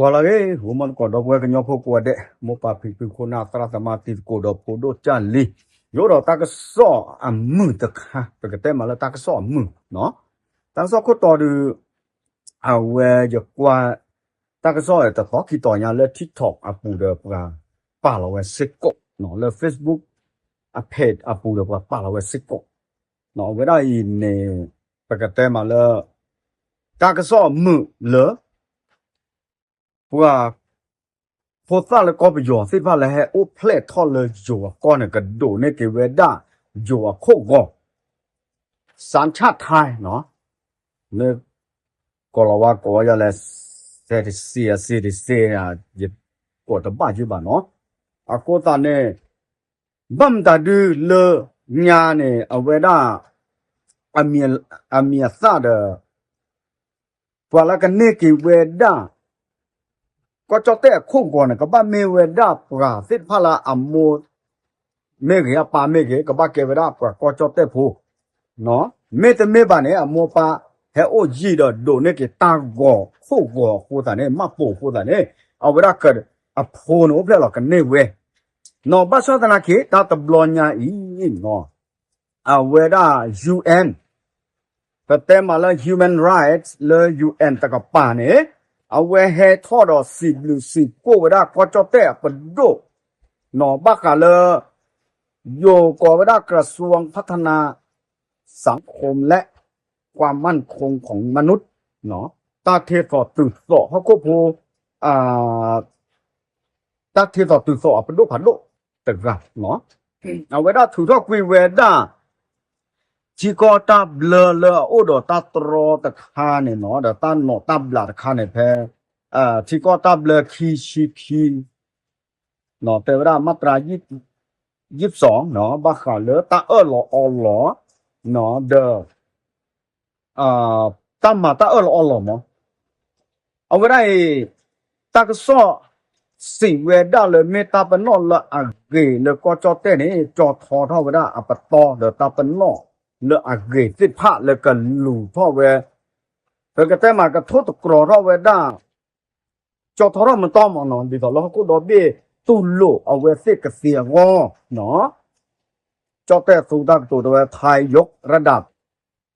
ပှၤလၢအဂ့ၤ ဂီၤမီသကိးဒီပုၢ်ဝဲၢ်ကညီဖိကိးဂၤဒဲး, မိၢ်ပၢ်ဖံဖု ခိၣ်နၢ်သရၣ်သမါ တံၤသကိးဒီးဖိဒိၣ်ကၢ်လံ, ယအိၣ်ဒီးတၢ်ကစီၣ်အမုာ်တခါ, ပကတဲမးလၢတၢ်ကစီၣ်အမုာ်, တၢ်ကစီၣ်ခိၣ်တီဒုး အဝဲယကွၢ် တၢ်ကစီၣ်တသီခံတီၤညါလၢ TikTok အပူၤဒီးပှၤပာ်လီၤဝဲစ့ၢ်ကီး, လၢ Facebook အ page အပူၤဒီးပှၤပာ်လီၤဝဲစ့ၢ်ကီး, အဝဲဒၣ်အံၤန့ၣ် ပကတဲမးလၢ တၢ်ကစီၣ်အမုာ်လၢ ပှၤဖိသၣ်လၢကီၢ်ပယီၤသ့ၣ်တဖၣ်လၢဟဲအိၣ်ဖျဲၣ်ထီၣ်လၢယိၤအကီၢ်န့ၣ် ကဒိးန့ၢ်က့ၤဝဲဒၣ်ယိၤအခိၣ်ဂီၤ စၣ်ထၣ်ထါ န့ၣ် ကိးလီၤဝါကိးဝဲယၤလဲၣ် citizen အ citizen ယကိးတဘၣ်ယုၢ်ဘၣ်နီၤ, အဃိသတးန့ၣ် ဘၣ်မတၤဒုလၢညါန့ၣ် အဝဲဒၣ် အမံၤအသၣ်ဒီး ပှၤလၢကန့ၢ်က့ၤဝဲဒၣ် ကီၢ်ကၠီၣ်တဲၣ်အခိၣ်ဂီၤန့ၣ် ကဘၣ်မ့ၢ်ဝဲဒၣ်ပှၤသ့ၣ်တဖၣ်လၢအမိၢ်မ့ၢ်ဂ့ၤ အပၢ်မ့ၢ်ဂ့ၤ ကဘၣ်ကဲဝဲဒၣ်ပှၤကီၢ်ကၠီၣ်တဲၣ်ဖိ, မ့တမ့ၢ်ဘၣ်န့ၣ် အမိၢ်ပၢ်ဟဲအိၣ်ယံာ်ဒီးဒိးန့ၢ်က့ၤတၢ်ဂီၤခိၣ်ဂီၤအဃိသတးန့ၣ် မှတ်ပုံ အဃိသတးန့ၣ် အဝဲဒၣ်အဖိန့ၣ်အိၣ်ဖျဲၣ်လီၤကန့ၢ်ဝဲ, ဘၣ်ဆၣ်သနာ်က့ တၢ်တဘျီညါအံၤ အဝဲဒၣ် UN ပတဲမးလၢ human rights လၢ UN တကပၤန့ၣ် အဝဲဟဲထီၣ်ဒီးစံးဘျုးစံးဖှိၣ်ဝဲဒၣ်ကီၢ်ကၠီၣ်တဲၣ်အပဒိၣ် ဘၣ်ဃးလၢ ယိၤကိးဝဲဒၣ် กระทรวงพัฒนาสังคมและความมั่นคงของมนุษย์ တၢ်ထ့သိးတုၤသိးဟီၣ်ခိၣ်ဖိ တၢ်ထ့သိးတုၤသိးအပဒိၣ်ဖးဒိၣ်တဂၤ, အဝဲဒၣ်ထုးထီၣ်ကွံာ်ဝဲဒၣ် ထံကီၢ်တၢ်ဘျၢလၢအအိၣ်ဒီးတၢ်တြီတခါန့ၣ်နီၤ ဒီးတၢ်နီၣ်တၢ်ဘျးတခါန့ၣ်ဖဲ ထံကီၢ်တၢ်ဘျၢခံဆံခံ တဲဝဲဒၣ် มาตรา ယိပ်စီ ဘၣ်ဃးလၢတၢ်အၢၣ်လီၤအီလီၤ ဒီး တၢ်မၤတၢ်အၢၣ်လီၤအီလီၤမး, အဝဲဒၣ်အံၤ တၢ်ကစီၣ်စံးဝဲဒၣ်လၢ မ့ၢ်တၢ်ပနီၣ်လၢအဂ့ၤလၢကီၢ်ကၠီၣ်တဲၣ်န့ၣ် ကၠီထီထီၣ်ဝဲဒၣ်အပတီၢ်ဒီးတၢ်ပနီၣ်လၢအဂ့ၤသ့ၣ်တဖၣ်လၢကလူၤထီၣ်ဝဲ, ပကတဲမးကထိၣ်သတြီၤထီၣ်ဝဲဒၣ် ကၠီထီထီၣ်မတီၢ်မးနီၤ ဒ်သိးလၢဟီၣ်ခိၣ်ဒီဘ့ၣ်တူၢ်လိာ်အဝဲသ့ၣ်ကသ့အဂီၢ် ကၠီၣ်တဲၣ်သူတၢ်ကတိၤတဲဝဲ ไทยยกระดับ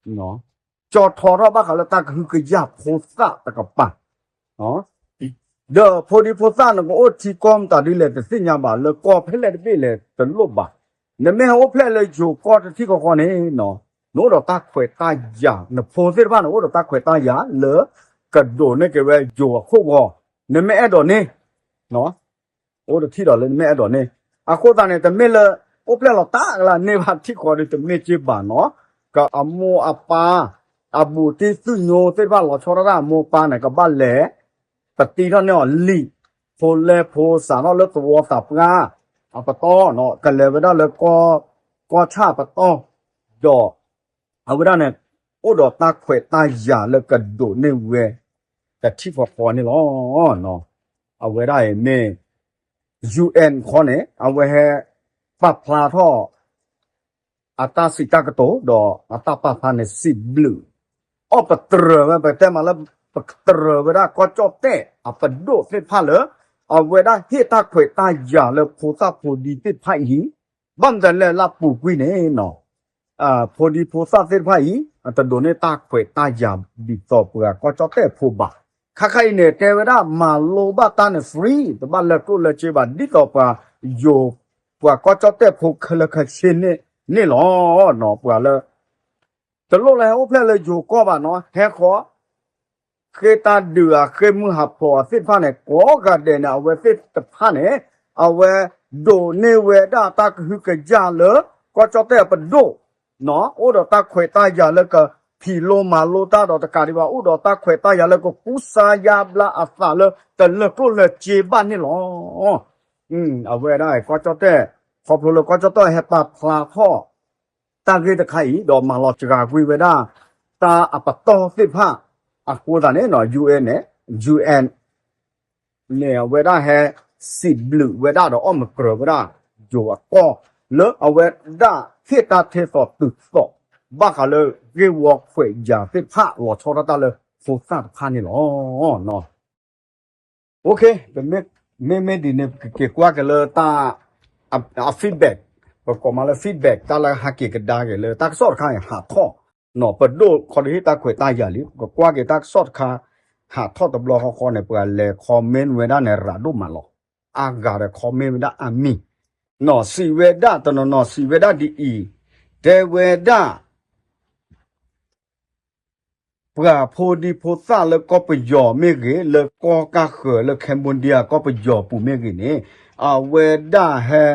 ကၠီထီထီၣ်ဘၣ်ဃးလၢတၢ်ကဟုကယာ်ဖိသၣ်တကပၤ, ဒီးဖိဒံဖိသၣ်န့ၣ် ကအိၣ်ထံကီၢ်မတၤဒ်လဲၣ်တသ့ၣ်ညါဘၣ် လၢကီၢ်ဖဲလဲၣ်တဘ့ၣ်လဲၣ်တလိၣ်ဘၣ်, နမ့ၢ်ဟဲအိၣ်ဖျဲၣ်လၢယိၤကီၢ်တထံၣ်ဃီဃီန့ၣ် နအိၣ်ဒီးတၢ်ခွဲးတၢ်ယာ် နဖိသ့ၣ်တဖၣ်န့ၣ် အိၣ်ဒီးတၢ်ခွဲးတၢ်ယာ်လၢ ကဒိးန့ၢ်က့ၤဝဲယိၤအခိၣ်ဂီၤ, နမ့ၢ်အဲၣ်ဒိးန့ၢ် အိၣ်တထံၣ်ဒီးလၢနမ့ၢ်အဲၣ်ဒိးန့ၢ်, အဃိသတးန့ၣ် တမ့ၢ်လၢ အိၣ်ဖျဲၣ်လီၤတၢ်ကလၢန့ၢ်ဘၣ်ထံၣ်ဃီဒီး တမ့ၢ်က့ဘၣ်နီၤ, ကအမိၢ်အပၢ် အဘူးတံၢ်သူၣ်ညိသ့ၣ်တဖၣ်လီၤဆီဒၣ်တၢ်အမိၢ်ပၢ်န့ၣ် ကဘၣ်လဲၤ ပတံထီၣ်န့ၢ်အီၤလံာ် ဖိလဲဖိစးထီၣ်လၢသဝီသးပှၢ် အပတီၢ်နီၤ ကလဲၤဝဲဒၣ်လၢ ကီၢ်ဆၣ်အပတီၢ် ဒီး အဝဲဒၣ်န့ၣ် အိၣ်ဒီးတၢ်ခွဲးတၢ်ယာ်လၢကဒိးန့ၢ်ဝဲ တထံၣ်ဃီဃီန့ၣ်လီၤ. အဝဲဒၣ်အံၤမ့ၢ် UN ဃီန့ၣ် အဝဲဟဲပာ်ဖျါထီၣ် အတၢ်စံးတၢ်ကတိၤ ဒီးအတၢ်ပာ်ဖျါန့ၣ် စံးဘျုး အီၣ်ပတြၢၤဝဲ ပတဲမးလၢ ပတြၢၤဝဲဒၣ်ကီၢ်ကၠီၣ်တဲၣ်အပဒိၣ်သ့ၣ်တဖၣ်လၢ အဝဲဒၣ်ဟ့ၣ်တၢ်ခွဲးတၢ်ယာ်လၢဖိသၣ်ဖိဒံသ့ၣ်တဖၣ်အံၤ ဘၣ်မတၤလဲၣ်လၢအပူၤကွံာ်န့ၣ်နီၤ ဖိဒံဖိသၣ်သ့ၣ်တဖၣ်အံၤ အတဒိးန့ၢ်တၢ်ခွဲးတၢ်ယာ်ဒ်သိးပှၤကီၢ်ကၠီၣ်တဲၣ်ဖိဘၣ်. ခါခါအံၤန့ၣ် တဲဝဲဒၣ် မၤလိဘၣ်တၢ်န့ၣ် free တဘၣ်လၢကျိၣ်လၢစ့ဘၣ် ဒ်သိးပှၤယိၤ ပှၤကီၢ်ကၠီၣ်တဲၣ်ဖိခဲလၢာ်ခဲဆ့န့ၣ်လီၤ. ပှၤလၢ တလိၣ်လၢဟဲအိၣ်ဖျဲၣ်လၢယိၤကီၢ်ဘၣ်နီၤ ဟဲဃီ ဃ့တၢ်ဒုးဧါ ဃ့မုၢ်ဟးဖျိးဧါသ့ၣ်တဖၣ်န့ၣ် ကိးဂၤဒဲးန့ၣ် အဝဲသ့ၣ်တဖၣ်န့ၣ် အဝဲဒိးန့ၢ်ဝဲဒၣ်တၢ်ကဟုကယာ်လၢ ကီၢ်ကၠီၣ်တဲၣ်အပဒိၣ် အိၣ်ဒီးတၢ်ခွဲးတၢ်ယာ်လၢကဖံးလိမၤလိတၢ်ဒီးတကးဒံးဘၣ် အိၣ်ဒီးတၢ်ခွဲးတၢ်ယာ်လၢကကူစါယါဘျါအသးလၢတလၢာ်ကျိၣ်လၢာ်စ့ဘၣ်န့ၣ်လီၤ. အဝဲဒၣ်ကီၢ်ကၠီၣ်တဲၣ် ခီဖျိလၢကီၢ်ကၠီၣ်တဲၣ်ဟဲပာ်ဖျါထီၣ် တၢ်ဂ့ၢ်တခါအံၤ ဒီးမၤလီၤစှၤကွံာ်ဝဲဒၣ် တၢ်အပတီၢ်သ့ၣ်တဖၣ် အဃိသတးန့ၣ် UN န့ၣ် UN န့ၣ် အဝဲဒၣ်ဟဲစံးဘျုးဝဲဒၣ်ဒီးအီၣ်မတြၢၤဝဲဒၣ် ယိၤအကီၢ် လၢအဝဲဒၣ်ဟ့ၣ်တၢ်ထဲသိးတုၤသိး ဘၣ်ဃးလၢဂ့ၢ်ဝီခွဲးယာ်သ့ၣ်တဖၣ်လီၤဆီဒၣ်တၢ်လၢဖိသၣ်တဖၣ်န့ၣ်လီၤ. ပမ့ၢ်မ့ၢ်ဒ်န့ၣ် ပကက့ၤကွၢ်က့ၤလၢတၢ် အ feedback, ပကိးမးလၢ feedback တၢ်လၢဟးက့ၤကဒါက့ၤလၢတၢ်ကစီၣ်တခါန့ၣ် ဟးထီၣ်, ပဒိၣ်ခီဒုးဟ့ၣ်တၢ်ခွဲးတၢ်ယာ်လံ, ပကကွၢ်က့ၤတၢ်ကစီၣ်တခါ ဟးထီၣ်တဘျီဃီဃီန့ၣ် ပှၤလဲၤ comment ဝဲဒၣ်န့ၣ် ရၤဒိၣ်မးလီၤ. အါဂၤဒီး comment ဝဲဒၣ်အါမံၤ, စံးဝဲဒၣ်တနီၤနီၤ စံးဝဲဒၣ်ဒ်အံၤ, တဲဝဲဒၣ် ပှၤဖိဒံဖိသၣ်လၢကီၢ်ပယီၤမ့ၢ်ဂ့ၤ, လၢကီၢ်ကၢ်ဃၢၤလၢ Cambodia ကီၢ်ပယီၤပူၤမ့ၢ်ဂ့ၤန့ၣ်, အဝဲဒၣ်ဟဲ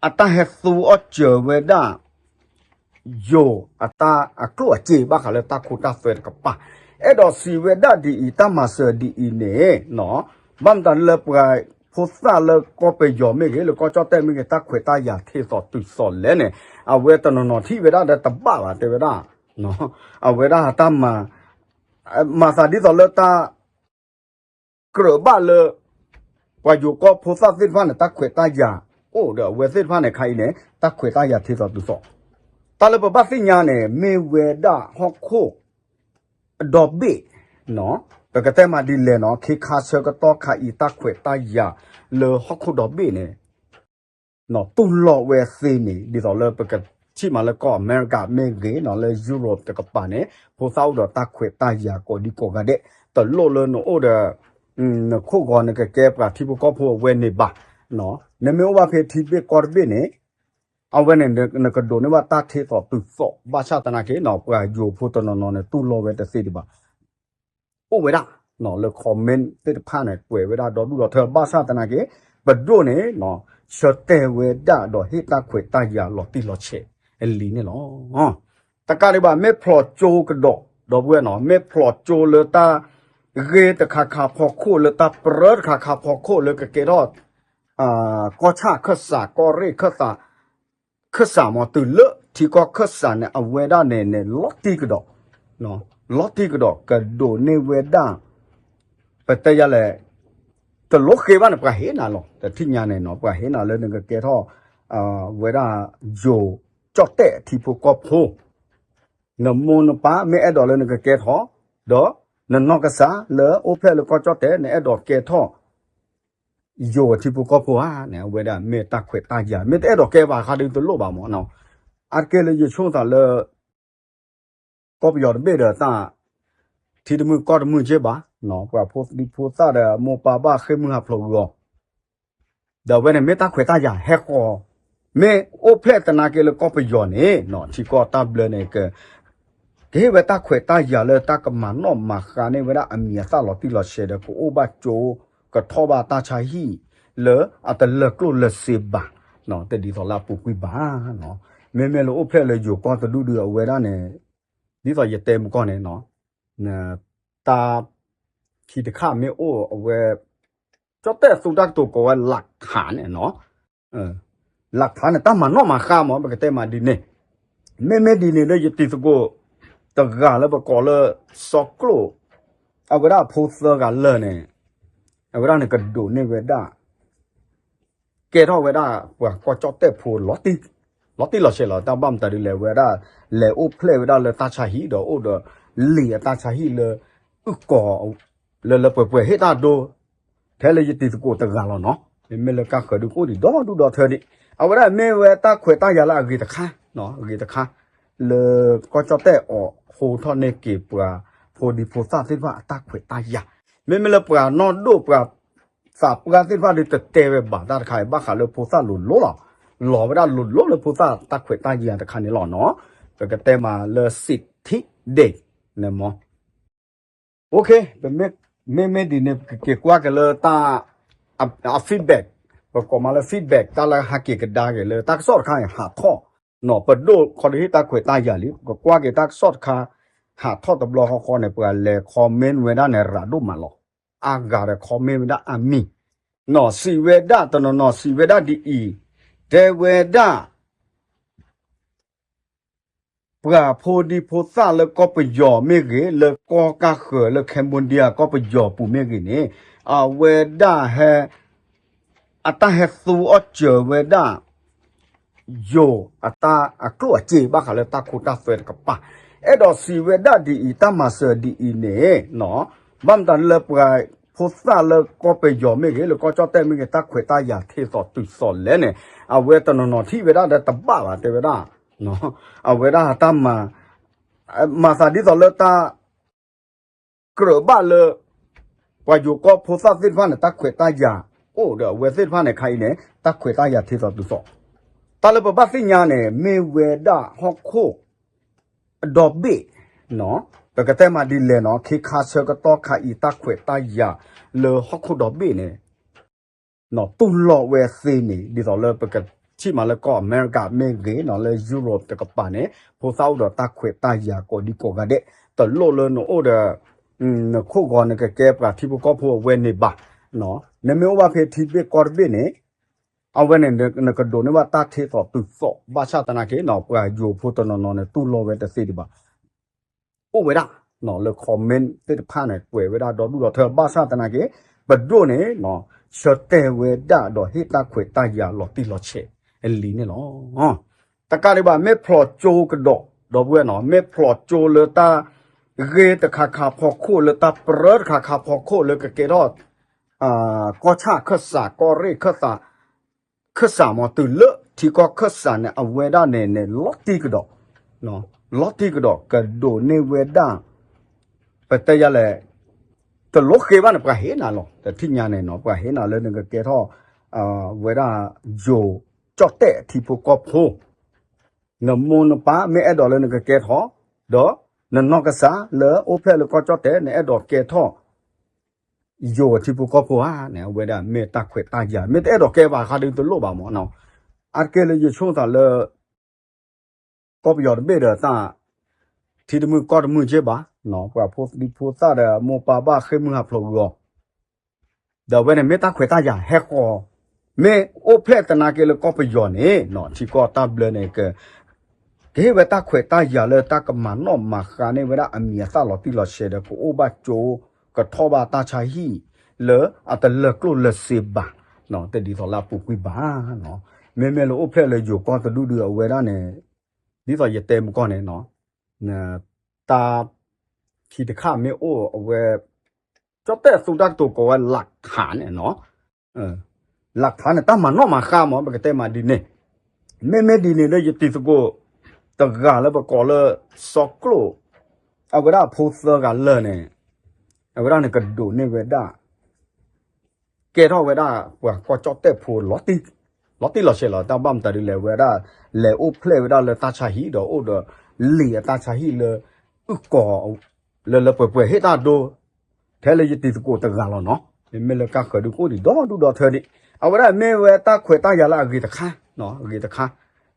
အတၢ်ဟဲသူအီၣ်စၢၤဝဲဒၣ် ယိၤအတၢ်အကျိၣ်အစ့ ဘၣ်ဃးလၢတၢ်ခိတၢ်သွဲတကပၤ, အဲၣ်ဒိးစံးဝဲဒၣ်ဒ်အံၤ တၢ်မၤစၢၤဒ်အံၤန့ၣ်, ဘၣ်မတၤလၢပှၤဖိသၣ်လၢကီၢ်ပယီၤမ့ၢ်ဂ့ၤ, လၢကီၢ်ကၠီၣ်တဲၣ်မ့ၢ်ဂ့ၤ, တၢ်ခွဲးတၢ်ယာ်ထံသးတုၤသးလဲၣ်န့ၣ်, အဝဲတနီၤနီၤထံၣ်ဝဲဒၣ်ဒီးတဘၣ်ဘၣ် တဲဝဲဒၣ်, အဝဲဒၣ်တၢ်မၤ မၤသးဒ်သိးလၢတၢ် ကြၢးဘၣ်လၢ ပှၤယိၤကီၢ်ဖိသၣ်သ့ၣ်တဖၣ်န့ၣ် တၢ်ခွဲးတၢ်ယာ်အိၣ်ဒီးအဝဲသ့ၣ်တဖၣ်န့ၣ် ခါအံၤန့ၣ် တၢ်ခွဲးတၢ်ယာ်ထံသးတုၤသး, တၢ်လၢပဘၣ်သ့ၣ်ညါန့ၣ် မ့ၢ်ဝဲဒၣ်ဟီၣ်ခိၣ် ဒီဘ့ၣ်, ပကတဲမးဒ်လဲၣ်နီၤ, ခ့ခါဆၢကတီၢ်ခါအံၤ တၢ်ခွဲးတၢ်ယာ်လၢဟီၣ်ခိၣ်ဒီဘ့ၣ်န့ၣ် တူၢ်လိာ်ဝဲသ့န့ၣ် ဒ်သိးလၢပကထံၣ်မးလၢကီၢ်အမဲရကၤမ့ၢ်ဂ့ၤနီၤ, လၢ Europe တကပၤန့ၣ် ဖိသၣ်အိၣ်ဒီးတၢ်ခွဲးတၢ်ယာ်ကိးဒံကိးဂၤဒဲး, တလိၣ်လၢနအိၣ်ဒီး နခိၣ်ဂီၤနကကဲပှၤထံဖိကီၢ်ဖိအဝဲန့ၣ်ဘၣ်, နမ့ၢ်အိၣ်ဘၣ်ဖဲထံတဘ့ၣ်ကီၢ်တဘ့ၣ်န့ၣ် အဝဲန့ၣ် နကဒိးန့ၢ်ဘၣ်တၢ်ထံသးတုၤသး ဘၣ်ဆၣ်သနာ်က့နီၤ ပှၤယိၤဖိတနီၤနီၤန့ၣ် တူၢ်လိာ်ဝဲတသ့ဒံးဘၣ် အိၣ်ဝဲဒၣ် လၢ comment သ့ၣ်တဖၣ်န့ၣ် ကွဲးဝဲဒၣ်ဒီဒူၣ်ဒီထၢ ဘၣ်ဆၣ်သနာ်က့ ပဒိၣ်န့ၣ် ဆၢတဲာ်ဝဲဒၣ်ဒီးဟ့ၣ်တၢ်ခွဲးတၢ်ယာ်လီၤတံၢ်လီၤဆဲးအလံၤန့ၣ်လီၤ. တကးဒံးဘၣ် မ့ၢ်ဖျိကၠိကဒီး ဒီပုၢ်ဝဲၢ်နီၤ မ့ၢ်ဖျိကၠိလၢတၢ်ဂ့ၢ်တခါခါဖီခိၣ်လၢတၢ်ပြၢတခါခါဖီခိၣ်လၢကကဲထီၣ် ကီၢ်ဆၣ်ခၢၣ်စး ကီၢ်ရ့ၣ်ခၢၣ်စး ခၢၣ်စးမး တုၤလၢထံကီၢ်ခၢၣ်စးန့ၣ် အဝဲဒၣ်န့ၣ်န့ၣ် လီၤတံၢ်ကဒီး, လီၤတံၢ်ကဒီး ကဒိးန့ၢ်ဝဲဒၣ် ပတဲယၤလဲၣ်, တလိၣ်ဃ့ဘၣ်န့ၣ် ပှၤဟ့ၣ်နၤလီၤ. တထံၣ်ညါန့ၣ်နီၤ ပှၤဟ့ၣ်နၤလၢနကကဲထီၣ် ဝဲဒၣ် ယိၤကၠီၣ်တဲၣ်ထံဖိကီၢ်ဖိ နမိၢ်နပၢ်မ့ၢ်အဲၣ်ဒိးလၢနကကဲထီၣ်, ဒီးနနီၢ်ကစၢ်လၢအိၣ်ဖျဲၣ်လၢကီၢ်ကၠီၣ်တဲၣ် နအဲၣ်ဒိးကဲထီၣ် ယိၤအထံဖိကီၢ်ဖိဧါန့ၣ် အဝဲဒၣ်မ့ၢ်တၢ်ခွဲးတၢ်ယာ် မ့ၢ်တအဲၣ်ဒိးကဲဘၣ်ဃးဒီးတလိၣ်ဘၣ်မးနီၤ. အါတက့ၢ်လၢယဆိကမိၣ်သးလၢ ကီၢ်ပယီၤတဘ့ၣ်ဒီးတၢ် ထံတမုၢ်ကီၢ်တမုၢ်က့ဘၣ်, ပှၤဖိဒံဖိသၣ်ဒီးမိၢ်ပၢ်ဘၣ်ဃ့ၢ်မုၢ်ဟးဖျိးဂီၤ ဒီးအဝဲန့ၣ်မ့ၢ်တၢ်ခွဲးတၢ်ယာ်ဟဲဃီၤ, မ့ၢ်အိၣ်ဖျဲၣ်သနာ်က့လၢကီၢ်ပယီၤန့ၣ် ထံကီၢ်တၢ်ဘျၢန့ၣ် ကဟ့ၣ်ဝဲတၢ်ခွဲးတၢ်ယာ်လၢတၢ်ကမၤနီၣ်မၤဃါန့ၢ်ဝဲဒၣ်အမံၤအသၣ်လီၤတံၢ်လီၤဆဲးဒီး ကအိၣ်ဘၣ်ကၠိ ကထီၣ်ဘၣ်တၢ်ဆါဟံၣ်လၢအတလၢကျိၣ်လၢစ့ဘၣ်, တဒ်သိးလၢအပူၤကွံာ်ဘၣ်. မ့မ့ၢ်လၢအိၣ်ဖျဲၣ်လၢယိၤကီၢ်တဒူၣ်ဒုအဝဲဒၣ်န့ၣ် ဒ်သိးယတဲမုၢ်ကီၢ်န့ၣ် တၢ်ခံတခါမ့ၢ်အိၣ်အဝဲ ကၠီၣ်တဲၣ်သူတၢ်ကတိၤကိးဝဲ หลักฐาน န့ၣ်နီၤ, หลักฐาน န့ၣ် တၢ်မၤနီၣ်မၤဃါမး ပကတဲမးဒ်န့ၣ်, မ့မ့ၢ်ဒ်န့ၣ်လၢယတံၤသကိးတဂၤလၢပကိးလၢ စီၤကျိၣ် အဝဲဒၣ်အဖိသၢဂၤလၢာ်န့ၣ် အဝဲဒၣ်န့ၣ်ကဒိးန့ၢ်ဝဲဒၣ် ကဲထီၣ်ဝဲဒၣ်ပှၤကီၢ်ကၠီၣ်တဲၣ်ဖိ လီၤတံၢ်လီၤဆဲးလီၤ. တၢ်ဘၣ်မတၤဒ်လဲၣ် ဝဲဒၣ် လဲၤအိၣ်ဖျဲၣ်ဝဲဒၣ်လၢတၢ်ဆါဟံၣ်ဒီးအိၣ်ဒီးလံာ်အတၢ်ဆါဟံၣ်လၢ အုၣ်ကီၤ လၢလၢပှဲၤပှဲၤဟ့ၣ်တၢ်ဒိ ထဲလၢယတံၤသကိးတဂၤလီၤနီၤ. မ့မ့ၢ်လၢကါဃၢၤဒုကအိၣ်ဒံးဒီဒူၣ်ဒီထၢဒံး အဝဲဒၣ်မ့ၢ်ဝဲတၢ်ခွဲးတၢ်ယာ်လၢအဂ့ၤတခါ, အဂ့ၤတခါ လၢကီၢ်ကၠီၣ်တဲၣ်အီၤဟိထီၣ်န့ၢ်က့ၤပှၤဖိဒံဖိသၣ်သ့ၣ်တဖၣ်အတၢ်ခွဲးတၢ်ယာ်, မ့မ့ၢ်လၢပှၤနီၢ်ဒိၣ်ပှၤသးပှၢ်သ့ၣ်တဖၣ်ဒုတတဲဝဲဘၣ်တၢ်တခါအံၤ ဘၣ်ဃးလၢဖိသၣ်လိၤလိၤလီၤ. လီၤဝဲဒၣ်လိၤလိၤလၢဖိသၣ်တၢ်ခွဲးတၢ်ယာ်တခါန့ၣ်လီၤနီၤ. ပကတဲမးလၢ စံးထံဒ့ၣ် န့ၣ်မး မ့မ့ၢ်ဒ်န့ၣ် ပကက့ၤကွၢ်က့ၤလၢတၢ် အ feedback, ပကိးမးလၢ feedback တၢ်လၢဟးက့ၤကဒါက့ၤလၢတၢ်ကစီၣ်တခါန့ၣ် ဟးထီၣ်နီၤ. ပဒိၣ်ခီဒုးဟ့ၣ်တၢ်ခွဲးတၢ်ယာ်လံ ပကကွၢ်က့ၤတၢ်ကစီၣ်တခါ ဟးထီၣ်တဘျီဃီဃီန့ၣ် ပှၤလဲၤ comment ဝဲဒၣ်န့ၣ် ရၤဒိၣ်မးလီၤ. အါဂၤဒီး comment ဝဲဒၣ်အါမံၤနီၤ. စံးဝဲဒၣ်တနီၤနီၤ စံးဝဲဒၣ်ဒ်အံၤ, တဲဝဲဒၣ် ပှၤဖိဒံဖိသၣ်လၢကီၢ်ပယီၤမ့ၢ်ဂ့ၤ, လၢကီၢ်ကၢ်ဃၢၤလၢ Cambodia ကီၢ်ပယီၤပူၤမ့ၢ်ဂ့ၤန့ၣ်, အဝဲဒၣ်ဟဲ အတၢ်ဟဲသူအီၣ်စၢၤဝဲဒၣ် ယိၤအတၢ်အကျိၣ်အစ့ ဘၣ်ဃးလၢတၢ်ခိတၢ်သွဲတကပၤ, အဲၣ်ဒိးစံးဝဲဒၣ်ဒ်အံၤ တၢ်မၤစၢၤဒ်အံၤန့ၣ် ဘၣ်မတၤလၢပှၤ ဖိသၣ်လၢကီၢ်ပယီၤမ့ၢ်ဂ့ၤ လၢကီၢ်ကၠီၣ်တဲၣ်မ့ၢ်ဂ့ၤ တၢ်ခွဲးတၢ်ယာ်ထ့သိးတုၤသိးလဲၣ်န့ၣ် အဝဲတနီၤနီၤထံၣ်ဝဲဒၣ်ဒီးတဘၣ်ဘၣ်တဲဝဲဒၣ် အဝဲဒၣ်တၢ်မၤ မၤသးဒ်သိးလၢတၢ် ကြၢးဘၣ်လၢ ပှၤယိၤကီၢ်ဖိသၣ်သ့ၣ်တဖၣ်န့ၣ် တၢ်ခွဲးတၢ်ယာ်အိၣ်ဒီးအဝဲသ့ၣ်တဖၣ်န့ၣ် ခါအံၤန့ၣ် တၢ်ခွဲးတၢ်ယာ်ထ့သိးတုၤသိး တၢ်လၢပဘၣ်သ့ၣ်ညါန့ၣ် မ့ၢ်ဝဲဒၣ်ဟီၣ်ခိၣ် ဒီဘ့ၣ် ပကတဲမးဒ်လဲၣ်နီၤ ခ့ခါဆၢကတီၢ်ခါအံၤ တၢ်ခွဲးတၢ်ယာ်လၢဟီၣ်ခိၣ်ဒီဘ့ၣ်န့ၣ် တူၢ်လိာ်ဝဲသ့န့ၣ် ဒ်သိးလၢပကထံၣ်မးလၢကီၢ်အမဲရကၤမ့ၢ်ဂ့ၤနီၤ လၢ Europe တကပၤန့ၣ် ဖိသၣ်အိၣ်ဒီးတၢ်ခွဲးတၢ်ယာ်ကိးဒံကိးဂၤဒဲး တလိၣ်လၢနအိၣ်ဒီး နခိၣ်ဂီၤနကကဲပှၤထံဖိကီၢ်ဖိအဝဲန့ၣ်ဘၣ် နမ့ၢ်အိၣ်ဘၣ်ဖဲထံတဘ့ၣ်ကီၢ်တဘ့ၣ်န့ၣ် အဝဲန့ၣ် နကဒိးန့ၢ်ဘၣ်တၢ်ထ့သိးတုၤသိး ဘၣ်ဆၣ်သနာ်က့နီၤ ပှၤယိၤဖိတနီၤနီၤန့ၣ် တူၢ်လိာ်ဝဲတသ့ဒံးဘၣ် အိၣ်ဝဲဒၣ် လၢ comment သ့ၣ်တဖၣ်န့ၣ် ကွဲးဝဲဒၣ်ဒီဒူၣ်ဒီထၢ ဘၣ်ဆၣ်သနာ်က့ ပဒိၣ်န့ၣ် ဆၢတဲာ်ဝဲဒၣ်ဒီးဟ့ၣ်တၢ်ခွဲးတၢ်ယာ်လီၤတံၢ်လီၤဆဲးအလံၤန့ၣ်လီၤ. တကးဒံးဘၣ် မ့ၢ်ဖျိကၠိကဒီး ဒီပုၢ်ဝဲၢ်နီၤ မ့ၢ်ဖျိကၠိလၢတၢ်ဂ့ၢ်တခါခါဖီခိၣ် လၢတၢ်ပြၢတခါခါဖီခိၣ် လၢကကဲထီၣ် ကီၢ်ဆၣ်ခၢၣ်စး ကီၢ်ရ့ၣ်ခၢၣ်စး ခၢၣ်စးမး တုၤလၢထံကီၢ်ခၢၣ်စးန့ၣ် အဝဲဒၣ်န့ၣ်န့ၣ် လီၤတံၢ်ကဒီး လီၤတံၢ်ကဒီး ကဒိးန့ၢ်ဝဲဒၣ် ပတဲယၤလဲၣ် တလိၣ်ဃ့ဘၣ်န့ၣ် ပှၤဟ့ၣ်နၤလီၤ တထံၣ်ညါန့ၣ်နီၤ ပှၤဟ့ၣ်နၤလၢနကကဲထီၣ် ဝဲဒၣ်ယိၤကၠီၣ်တဲၣ်ထံဖိကီၢ်ဖိ နမိၢ်နပၢ်မ့ၢ်အဲၣ်ဒိးလၢနကကဲထီၣ် ဒီးနနီၢ်ကစၢ်လၢအိၣ်ဖျဲၣ်လၢကီၢ်ကၠီၣ်တဲၣ် နအဲၣ်ဒိးကဲထီၣ် ယိၤအထံဖိကီၢ်ဖိဧါန့ၣ် အဝဲဒၣ်မ့ၢ်တၢ်ခွဲးတၢ်ယာ် မ့ၢ်တအဲၣ်ဒိးကဲဘၣ်ဃးဒီးတလိၣ်ဘၣ်မး အါတက့ၢ်လၢယဆိကမိၣ်သးလၢ ကီၢ်ပယီၤတဘ့ၣ်ဒီးတၢ် ထံတမုၢ်ကီၢ်တမုၢ်က့ဘၣ် ပှၤဖိဒံဖိသၣ်ဒီးမိၢ်ပၢ်ဘၣ်ဃ့ၢ်မုၢ်ဟးဖျိးဂီၤ ဒီးအဝဲန့ၣ်မ့ၢ်တၢ်ခွဲးတၢ်ယာ်ဟဲဃီၤ မ့ၢ်အိၣ်ဖျဲၣ်သနာ်က့လၢကီၢ်ပယီၤန့ၣ် ထံကီၢ်တၢ်ဘျၢန့ၣ် ကဟ့ၣ်ဝဲတၢ်ခွဲးတၢ်ယာ်လၢတၢ်ကမၤနီၣ်မၤဃါန့ၢ်ဝဲဒၣ်အမံၤအသၣ်လီၤတံၢ်လီၤဆဲးဒီး ကအိၣ်ဘၣ်ကၠိ ကထီၣ်ဘၣ်တၢ်ဆါဟံၣ် လၢအတလၢာ်ကျိၣ်လၢာ်စ့ဘၣ် တဒ်သိးလၢအပူၤကွံာ်ဘၣ် မ့မ့ၢ်လၢအိၣ်ဖျဲၣ်လၢယိၤကီၢ်တဒူၣ်ဒုအဝဲဒၣ်န့ၣ် ဒ်သိးယတဲမုၢ်ကီၢ်န့ၣ် တၢ်ခံတခါမ့ၢ်အိၣ်အဝဲ ကၠီၣ်တဲၣ်သူတၢ်ကတိၤကိးဝဲ หลักฐาน န့ၣ်နီၤ หลักฐาน န့ၣ် တၢ်မၤနီၣ်မၤဃါမး ပကတဲမးဒ်န့ၣ် မ့မ့ၢ်ဒ်န့ၣ်လၢယတံၤသကိး တဂၤလၢပကိးလၢ စီၤကျိၣ် အဝဲဒၣ်အဖိသၢဂၤလၢာ်န့ၣ် အဝဲဒၣ်န့ၣ်ကဒိးန့ၢ်ဝဲဒၣ် ကဲထီၣ်ဝဲဒၣ်ပှၤကီၢ်ကၠီၣ်တဲၣ်ဖိ လီၤတံၢ်လီၤဆဲးလီၤ တၢ်ဘၣ်မတၤဒ်လဲၣ် အဝဲဒၣ်လဲၤအိၣ်ဖျဲၣ်ဝဲဒၣ်လၢတၢ်ဆါဟံၣ်ဒီးအိၣ်ဒီးလံာ်အတၢ်ဆါဟံၣ်လၢ အုၣ်ကီၤ လၢလၢပှဲၤပှဲၤဟ့ၣ်တၢ်ဒိ ထဲလၢယတံၤသကိးတဂၤလီၤနီၤ မ့မ့ၢ်လၢကါဃၢၤဒုကအိၣ်ဒံးဒီဒူၣ်ဒီထၢဒံး အဝဲဒၣ်မ့ၢ်ဝဲတၢ်ခွဲးတၢ်ယာ်လၢအဂ့ၤတခါ အဂ့ၤတခါ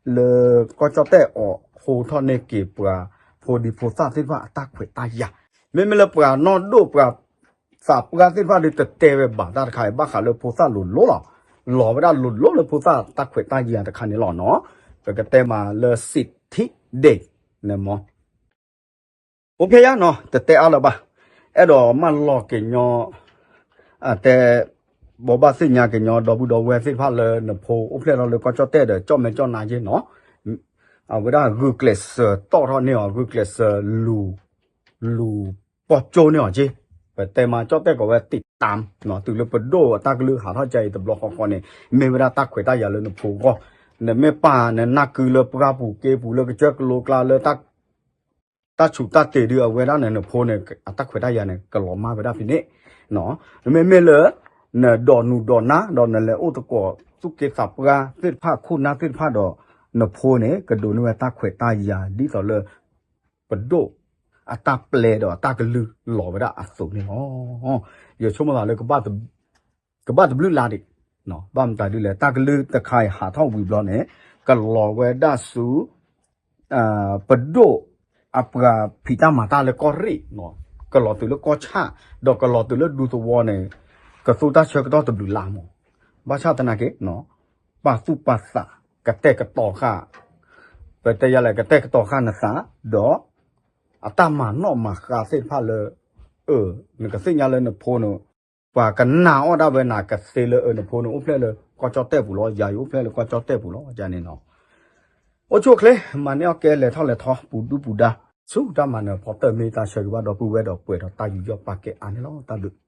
လၢကီၢ်ကၠီၣ်တဲၣ်အီၤဟိထီၣ်န့ၢ်က့ၤပှၤဖိဒံဖိသၣ်သ့ၣ်တဖၣ်အတၢ်ခွဲးတၢ်ယာ် မ့မ့ၢ်လၢပှၤနီၢ်ဒိၣ်ပှၤသးပှၢ်သ့ၣ်တဖၣ်ဒုတတဲဝဲဘၣ်တၢ်တခါအံၤ ဘၣ်ဃးလၢဖိသၣ်လိၤလိၤလီၤ လီၤဝဲဒၣ်လိၤလိၤလၢဖိသၣ်တၢ်ခွဲးတၢ်ယာ်တခါန့ၣ်လီၤနီၤ ပကတဲမးလၢ စံးထံးဒ့ၣ် န့ၣ်မး အိၣ်ဖျဲၣ်ယါနီၤ တတဲအါလၢၤဘၣ် အဲၣ်ဒိးမၢလီၤက့ၤညီ အတဲ ဘိးဘၣ်သ့ၣ်ညါက့ၤညီ ဒီပုၢ်ဒီဝဲၢ်သ့ၣ်တဖၣ်လၢနဖိအိၣ်ဖျဲၣ်ထီၣ်လၢကီၢ်ကၠီၣ်တဲၣ်ဒီး ကၠီၣ်မဲာ်ကၠီၣ်နါက့နီၤ အဝဲဒၣ်ဂုာ်ကျဲးစၢးတီၣ်ထီၣ်န့ၢ်အီၤ ဂုာ်ကျဲးစၢးလူၤ လူၤပီၢ်ကၠိန့ၢ်အီၤက့ ပတဲမးကၠီၣ်တဲၣ်ကိးဝဲ ติดตาม တုၤလၢပဒိၣ်အတၢ်ကလုၢ်ဟးထီၣ်ကါအံၤတဘျီဃီဃီန့ၣ် မ့ၢ်ဝဲဒၣ်တၢ်ခွဲးတၢ်ယာ်လၢနဖိအဂီၢ် နမ့ၢ်ပာ်နနၢ်ကုလၢပှၢ်ပူၤက့ပူၤလၢကစၢၢ်ကလိကျါလၢ တၢ်ဆူးတၢ်တ့ၢ်ဒုအဝဲဒၣ်န့ၣ် နဖိန့ၣ် အတၢ်ခွဲးတၢ်ယာ်န့ၣ် ကလီၤမၢ်ဝဲဒၣ်ဖဲန့ၣ် မ့မ့ၢ်လၢ နဒိးနူဒိးနါ ဒီးနလဲၤအိၣ်သကိးသူၣ်က့သးပှၢ်သ့ၣ်တဖၣ်ခိၣ်နၢ်သ့ၣ်တဖၣ်ဒီး နဖိန့ၣ် ကဒိးန့ၢ်ဝဲတၢ်ခွဲးတၢ်ယာ်ဒ်သိးလၢ ပဒိၣ်အတၢ်ပျဲဒီးအတၢ်ကလုၢ်လီၤဝဲဒၣ်အသိးန့ၣ်လီၤ. ယဆိကမိၣ်သးလၢ ကဘၣ်တဘျုးလါဒံး ဘၣ်မတၤဒ်လဲၣ် တၢ်ကလုၢ်တခါအံၤဟးထီၣ်ဝံၤဘျီန့ၣ် ကလီၤဝဲဒၣ်ဆူ ပဒိၣ်အပှၤဖံးတၢ်မၤတၢ်လၢကီၢ်ရ့ၣ် ကလီၤတုၤလၢကီၢ်ဆၣ် ဒီးကလီၤတုၤလၢဒူသဝီန့ၣ် ကသူတၢ်ဆၢကတီၢ်တဘျုးလါမး ဘၣ်ဆၣ်သနာ်က့ ပာ်သူၣ်ပာ်သး ကတဲာ်ကတီၤဃာ် ပတဲယၤလဲၣ် ကတဲာ်ကတီၤဃာ်နသး ဒီး အတၢ်မၤနီၣ်မၤဃါသ့ၣ်တဖၣ်လၢ အၢ နကသ့ၣ်ညါလၢနဖိန့ၣ် ပှၤကနာ်အီၣ်ဒၣ်ဝဲနၤကသ့လၢ အၢ နဖိန့ၣ်အိၣ်ဖျဲၣ်လၢကီၢ်ကၠီၣ်တဲၣ်ပူၤလီၤ ယၤယအိၣ်ဖျဲၣ်လၢကီၢ်ကၠီၣ်တဲၣ်ပူၤလီၤ ယၤန့ၣ်နီၤ အိၣ်ဆူၣ်အိၣ်ချ့ မၤန့ၢ်အီၣ်ကဲလဲၤထီၣ်လဲၤထီ ပူၤဒူပူၤဒါ ဆူတၢ်မၤနၢၤဖီတၢၢ်မ့ၢ်တၢ်ဆၢဂ့ၤဘၣ်ဒီပုၢ်ဝဲၢ်ဒီးပှဲၤဒီးတၢ်ယူးယီၣ်ပာ်ကဲအါန့ၣ်လီၤ တၢ်ဘျုး